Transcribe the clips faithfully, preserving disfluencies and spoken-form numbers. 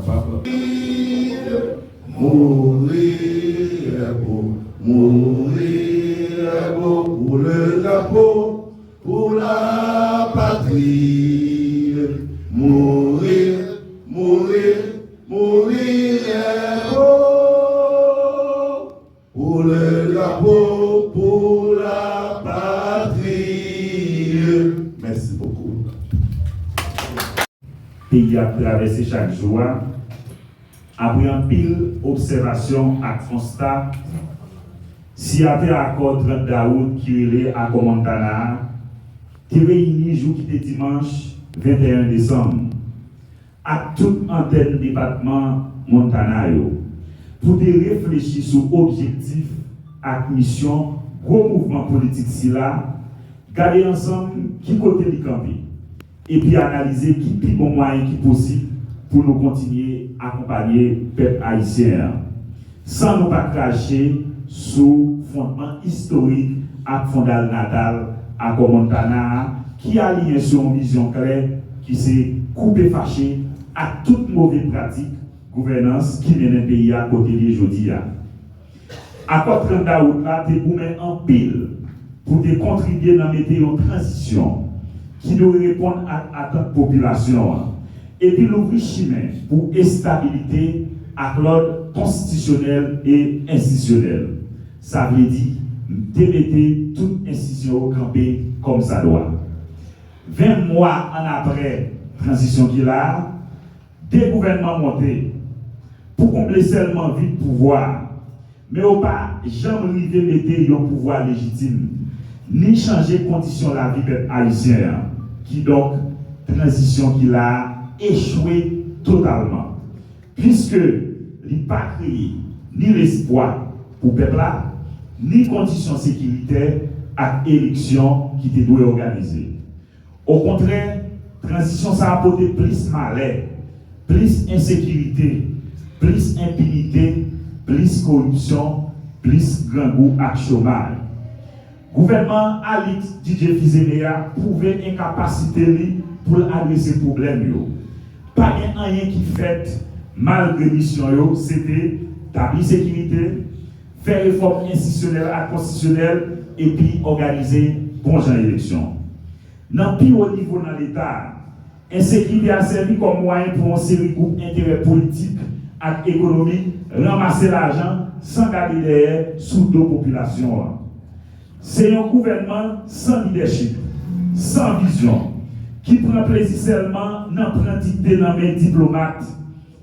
Mourir est beau, mourir est beau pour le drapeau, pour la patrie. Mourir, mourir, mourir est beau pour le drapeau, pour la patrie. Merci beaucoup. Peyi a ap travèse chak jou a, apre anpil obsèvasyon ak konsta, siyatè akò trant dawout ki rele Akò Montana a te reyini jou ki te dimanch venteyen desanm ak tout antèn depatman Montana yo pou te reflechi sou objektif ak misyon gwo mouvman politik sila, gade ansanm ki kote li kanpe, epi analize ki pi bon mwayen ki posib pou nou kontinye akonpanye pèp ayisyen an, san nou pa krache sou fondman istorik ak fondal natal Akò Montana a, ki aliyen sou yon vizyon klè ki se koupe fache ak tout move pratik gouvènans ki mennen peyi a kote li ye jodi a. Akò trant dawout la te goumen anpil pou te kontribye nan mete yon tranzisyon ki dwe reponn ak atant popilasyon an, epi louvri chimen pou estabilite ak lòd konstitisyonèl e enstitisyonèl. Sa vle di, te mete tout enstitisyon yo kanpe kòmsadwa. Ven mwa annapre tranzisyon ki la a, de gouvènman monte pou konble sèlman vid pouvwa a, men yo pa janm rive mete yon pouvwa lejitim, ni chanje kondisyon lavi pèp ayisyen an. Kidonk, tranzisyon ki la a echwe totalman, piske li pa kreye ni lespwa pou pèp la, ni kondisyon sekiritè ak eleksyon ki te dwe òganize. Okontrè, tranzisyon sa a pote plis malè, plis ensekirite, plis enpinite, plis koripsyon, plis grangou ak chomaj. Gouvènman Alix Didier Fils-Aimé a pwouve enkapasite li pou l adrese pwoblèm yo. Pa gen anyen ki fèt malgre misyon yo se te tabli sekirite, fè refòm enstitisyonèl ak konstitisyonèl epi òganize bon jan eleksyon. Nan pi wo nivo nan Leta a, ensekirite a sèvi kòm mwayen pou yon seri gwoup enterè politik ak ekonomik ranmase lajan san gade dèyè sou do popilasyon an. Se yon gouvènman san lidèchip, san vizyon, ki pran plezi sèlman nan pran dikte nan men diplomat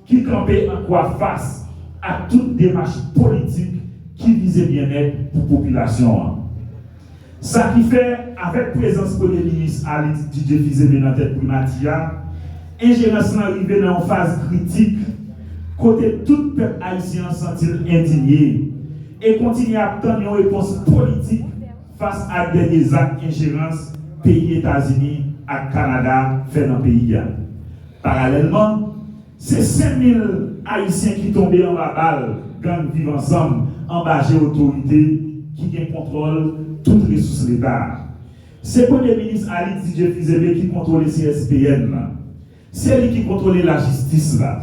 ki kanpe an kwa fas ak tout demach politik ki vize byennèt pou popilasyon an. Sa ki fè, avèk prezans Premye Minis Alix Didier Fils-Aimé nan tèt Primati a, enjerans lan rive nan yon faz kritik kote tout pèp ayisyen an santi l endinye e kontinye ap tann yon repons politik fas ak dènye zak enjerans peyi Etazini ak Kanada fè nan peyi a. Paralèlman, se senk mil Ayisyen ki tonbe anba bal gang Viv Ansanm anba je otorite ki gen kontwòl tout resous Leta a. Se Premye Minis Alix Didier Fils-Aimé ki kontwole C S P N nan. Se li ki kontwole lajistis la.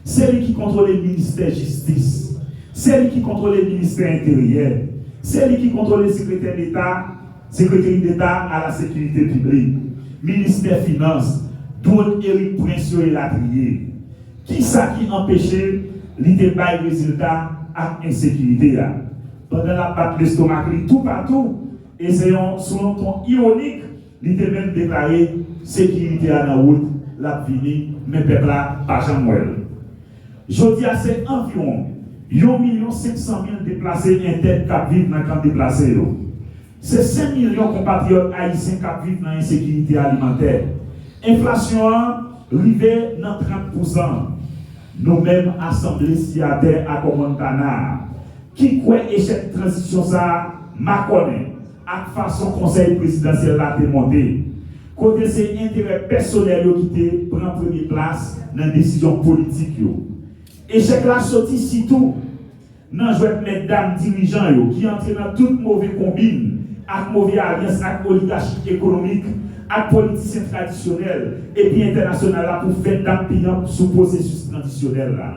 Se li ki kontwole ministè jistis. Se li ki kontwole ministè enteryè. Se li ki kontwole sekretè deta, sekreteri deta a la sekirite piblik, ministè finans, dwòn Erik Prince yo elatriye. Kisa ki anpeche li te bay rezilta ak ensekirite a? Pandan l ap bat lestomak li toupatou, e se yon, sou yon ton iwonik, li te menm deklare, sekirite a nan wout, l ap vini, men pèp la pa janm wè l. Jodi a, se anviwon yon milyon senk san mil deplase entèn k ap viv nan kan deplase yo. Se senk milyon konpatriyòt ayisyen k ap viv nan ensekirite alimantè. Enflasyon an rive nan trant pousan. Nou menm asanble siyatè Akò Montana a, ki kwè echèk tranzisyon sa a makònen ak fason konsèy prezidansyèl la te monte, kote se enterè pèsonèl yo ki te pran premye plas nan desizyon politik yo. Echèk la soti sitou nan jwèt mètdam dirijan yo ki antre nan tout move konbin ak move alyans ak oligachi ekonomik ak politisyen tradisyonèl epi entènasyonal la pou fè dap piyonp sou pwosesis tranzisyonèl la.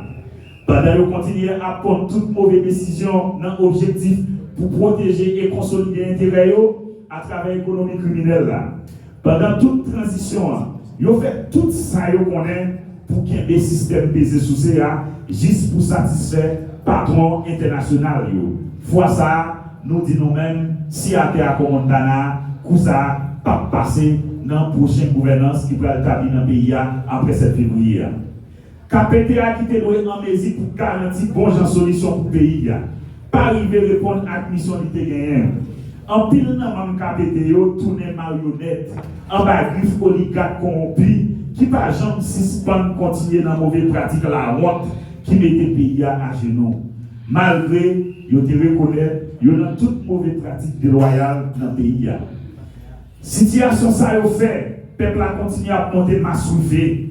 Pandan yo kontinye ap pran tout move desizyon nan objektif pou pwoteje e konsolide enterè yo atravè ekonomi kriminèl la. Pandan tout tranzisyon an, yo fè tout sa yo konnen pou kenbe sistèm peze souse a jis pou satisfè patwon entènasyonal yo. Fwa sa a, nou di nou menm, siyatè akò Montana a, kou sa a p ap pase nan pwochen gouvènans ki pral tabli nan peyi a apre sèt fevriye a. K P T a ki te dwe an mezi pou garanti bon jan solisyon pou peyi a, pa rive reponn ak misyon li te genyen. Anpil nan manm K P T yo tounen maryonèt anba grif oligak kowonpi ki pa janm sispann kontinye nan move pratik lawont ki mete peyi a ajenou, malgre yo te rekonèt yo nan tout move pratik delwayal nan peyi a. Sitiyasyon sa yo fè pèp la kontinye ap monte maswife.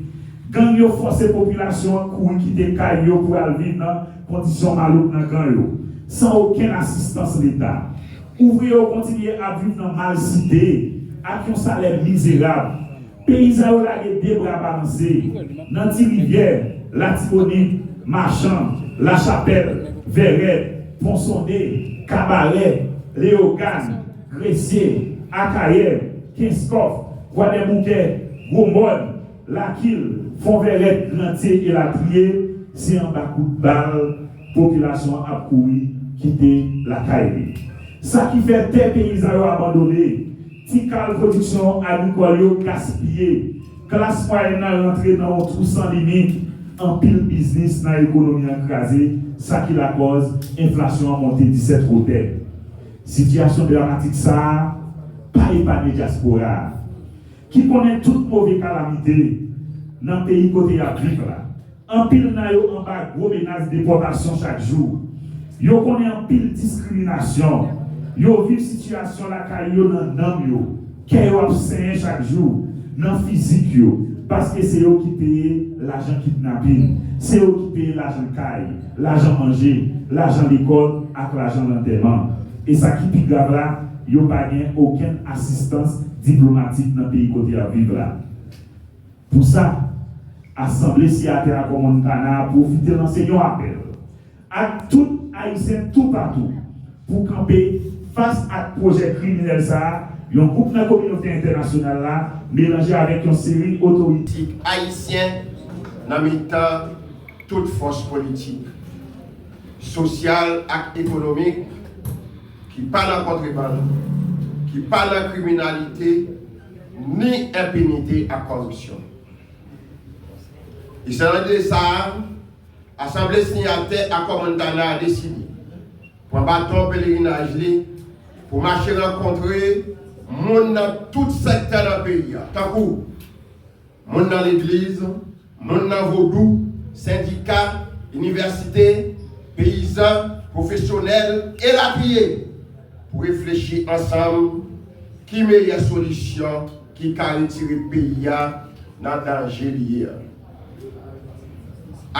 Gang yo fòse popilasyon an kouri kite kay yo pou al viv nan kondisyon malouk nan kan yo, san okenn asistans Leta. Ouvriye yo kontinye ap viv nan malsite ak yon salè mizerab. Peyizan yo lage de bra balanse nan Ti Rivyè, Latibonit, Machan, Lachapèl, Vèrèt, Ponsonde, Kabarè, Leyogàn, Gresye, Akayè, Kenskòf, Kwadèboukè, Gwomòn, Lakil, Fonvèrèt, Grandye elatriye, se anba kout bal popilasyon an ap kouri kite lakay li. Sa ki fè tè peyizan yo abandone, ti kal pwodiksyon agrikòl yo gaspiye, klas mwayèn nan rantre nan yon twou san limit, anpil biznis nan ekonomi an kraze, sa ki lakòz enflasyon an monte disèt wotè. Sitiyasyon dramatik sa a pa epane dyaspora a, ki konnen tout move kalamite nan peyi kote y ap viv la. Anpil nan yo anba gwo menas depòtasyon chak jou. Yo konnen anpil diskriminasyon. Yo viv sitiyasyon lakay yo nan nanm yo. Kè yo ap senyen chak jou nan fizik yo, paske se yo ki peye lajan kidnapin, se yo ki peye lajan kay, lajan manje, lajan lekòl ak lajan lantèman. E sa ki pi grav la, yo pa gen okenn asistans diplomatik nan peyi kote y ap viv la. Pou sa, Asanble siyatè Akò Montana a pwofite lanse yon apèl ak tout Ayisyen toupatou pou kanpe fas ak pwojè kriminèl sa a yon gwoup nan kominote entènasyonal la melanje avèk yon seri otorite ayisyen nan mitan tout fòs politik, sosyal ak ekonomik ki pa nan kontrebann, ki pa nan kriminalite, ni enpinite ak kòripsyon. E se nan lide sa a, Asanble siyatè Akò Montana a deside pran baton pelerinaj li pou mache rankontre moun nan tout sektè nan peyi a, tankou moun nan legliz, moun nan vodou, sendika, inivèsite, peyizan, pwofesyonèl, elatriye, pou reflechi ansanm ki meyè solisyon ki ka retire peyi a nan danje li ye a.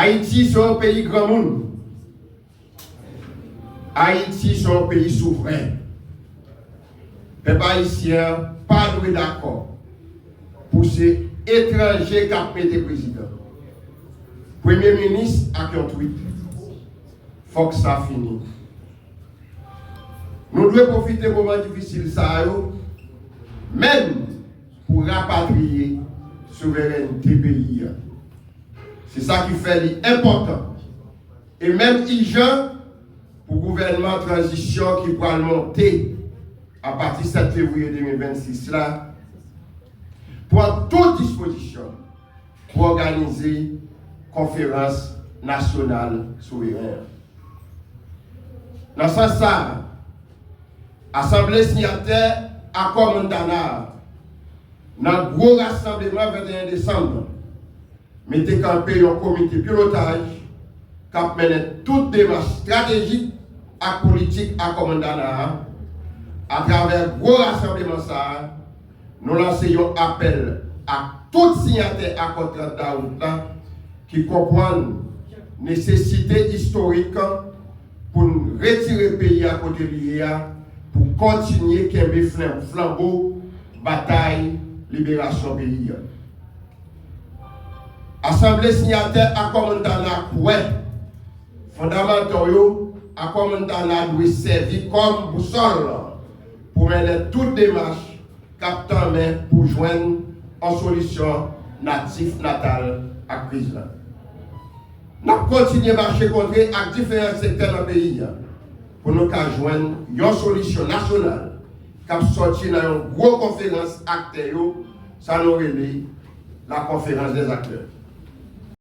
Ayiti se yon peyi granmoun. Ayiti se yon peyi souvren. Pèp ayisyen an pa dwe dakò pou se etranje k ap mete prezidan, premye minis ak yon twit. Fòk sa fini. Nou dwe pwofite moman difisil sa yo menm pou rapatriye souverènte peyi a. Se sa ki fè li enpòtan e menm ijan pou gouvènman tranzisyon ki pral monte apati sèt fevriye de mil vennsis la pran tout dispozisyon pou òganize konferans nasyonal souveren an. Nan sans sa a, Asanble siyatè Akò Montana a, nan gwo rasanbleman venteyen desanm nan, mete kanpe yon komite pilotaj k ap mennen tout demach estratejik ak politik Akò Montana a. Atravè gwo rasanbleman sa a, nou lanse yon apèl ak tout siyatè Akò trant dawout la ki konprann nesesite istorik pou n retire peyi a kote li ye a, pou kontinye kenbe flanbo batay liberasyon peyi a. Asanble siyatè Akò Montana kwè fondamantal yo, Akò Montana dwe sèvi kòm bousòl pou mennen tout demach k ap tanmen pou jwenn yon solisyon natif natal ak kriz la. N ap kontinye mache kontre ak diferan sektè nan peyi a pou nou ka jwenn yon solisyon nasyonal k ap sòti nan yon gwo konferans aktè yo, sa nou rele la conférence des acteurs.